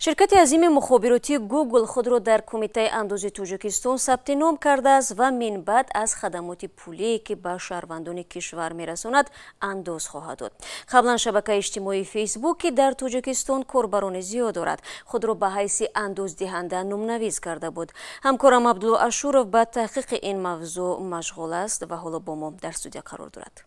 Ширкати азими мухобиротии Google худро дар Кумитаи андози Тоҷикистон сабти ном кардааст ва минбаъд аз хадамоти пулие, ки ба шаҳрвандони кишвар мерасонад, андоз хоҳад дод. Қаблан шабакаи иҷтимоии Фейсбук, ки дар Тоҷикистон корбарони зиёд дорад, худро ба ҳайси андоздиҳанда номнавис карда буд. Ҳамкорам Абдулло Ашуров ба таҳқиқи ин мавзӯъ машғул аст ва ҳоло бо мо дар студия қарор дорад.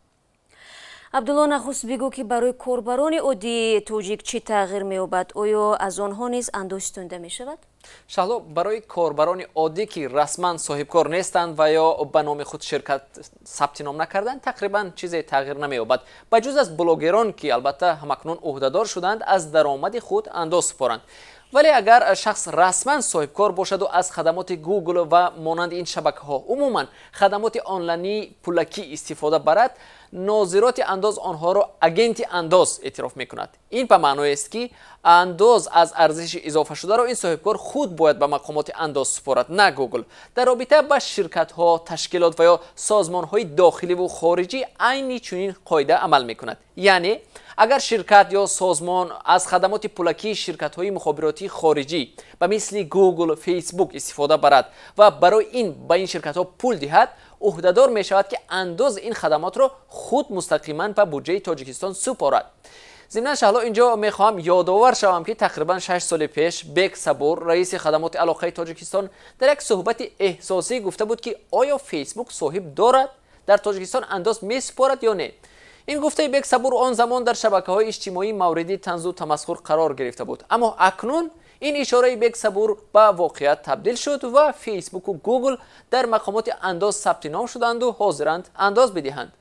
Абдулло, нахуст бигӯ, ки барои корбарони оддии тоҷик чӣ тағйир меёбад? Оё аз онҳо низ андоз ситонида мешавад? Шаҳло, барои корбарони оддӣ, ки расман соҳибкор нестанд ва ё ба номи худ ширкат сабти ном накарданд, тақрибан чизе тағйир намеёбад, ба ҷуз аз блогерон, ки албатта ҳамакнун ӯҳдадор шуданд аз даромади худ андоз супоранд. Вале агар шахс расман соҳибкор бошаду аз хадамоти Google ва монанди ин шабакаҳо, умуман хадамоти онлайнии пулакӣ истифода барад, нозироти андоз онҳоро агенти андоз эътироф мекунад. Ин ба маъноест, ки андоз аз арзиши изофашударо ин соҳибкор худ бояд ба мақомоти андоз супорад, на Google. Дар робита ба ширкатҳо, ташкилот ва ё созмонҳои дохиливу хориҷӣ айни чунин қоида амал мекунад. Яъне агар ширкат ё созмон аз хадамоти пулакии ширкатҳои мухобиротии хориҷӣ ба мисли Google, Facebook истифода барад ва барои ин ба ин ширкатҳо пул диҳад, ӯҳдадор мешавад, ки андози ин хадамотро худ мустақиман ба буҷаи Тоҷикистон супорад. Зимнан, Шаҳло, инҷо мехоҳам ёдовар шавам, ки тақрибан 6 соли пеш Бек Сабур, раиси хадамоти алоқаи Тоҷикистон, дар як суҳбати эҳсосӣ гуфта буд, ки оё Фейсбук соҳиб дорад, дар Тоҷикистон андоз месупорад ё не. Ин гуфтаи Бек Сабур он замон дар шабакаҳои иҷтимоӣ мавриди танзу тамасхур қарор гирифта буд. Аммо акнун ин ишораи Бек Сабур ба воқеият табдил шуд ва Фейсбуку Гугл дар мақомоти андоз сабти ном шуданду ҳозиранд андоз бидиҳанд.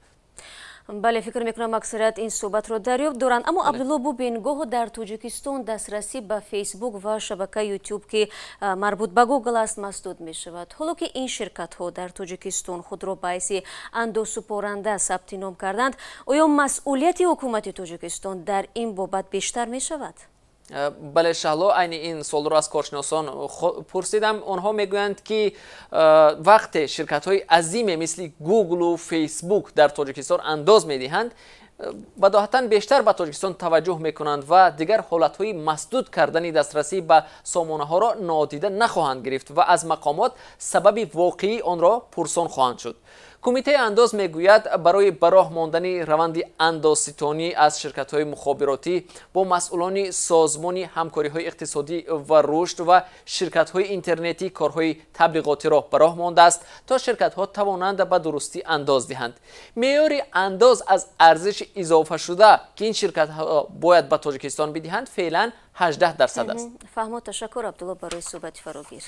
Бале, фикр мекунам, аксарият ин суҳбатро дарёфт доранд. Аммо, Абдулло, бубин, гоҳо дар Тоҷикистон дастрасӣ ба Фейсбук ва шабакаи Ютуб, ки марбут ба Гугл аст, масдуд мешавад, ҳоло ки ин ширкатҳо дар Тоҷикистон худро ба ҳайси андозсупоранда сабти ном карданд. Оё масъулияти ҳукумати Тоҷикистон дар ин бобат бештар мешавад? Бале, Шаҳло, айни ин суолро аз коршиносон пурсидам. Онҳо мегӯянд, ки вақте ширкатҳои азиме мисли Гуглу Фейсбук дар Тоҷикистон андоз медиҳанд, бадоҳатан бештар ба Тоҷикистон таваҷҷӯҳ мекунанд ва дигар ҳолатҳои масдуд кардани дастрасӣ ба сомонаҳоро нодида нахоҳанд гирифт ва аз мақомот сабаби воқеии онро пурсон хоҳанд шуд. Кумитаи андоз мегӯяд, барои ба роҳ мондани раванди андозситонӣ аз ширкатҳои мухобиротӣ бо масъулони Созмони ҳамкориҳои иқтисодӣ ва рушд ва ширкатҳои интернетӣ корҳои таблиғотиро ба роҳ мондааст, то ширкатҳо тавонанд ба дурустӣ андоз диҳанд. Меъёри андоз аз арзиши изофашуда, ки ин ширкатҳо бояд ба Тоҷикистон бидиҳанд, феълан 18% аст. Фаҳмо, ташаккур, Абдулло, барои суҳбати фарогир.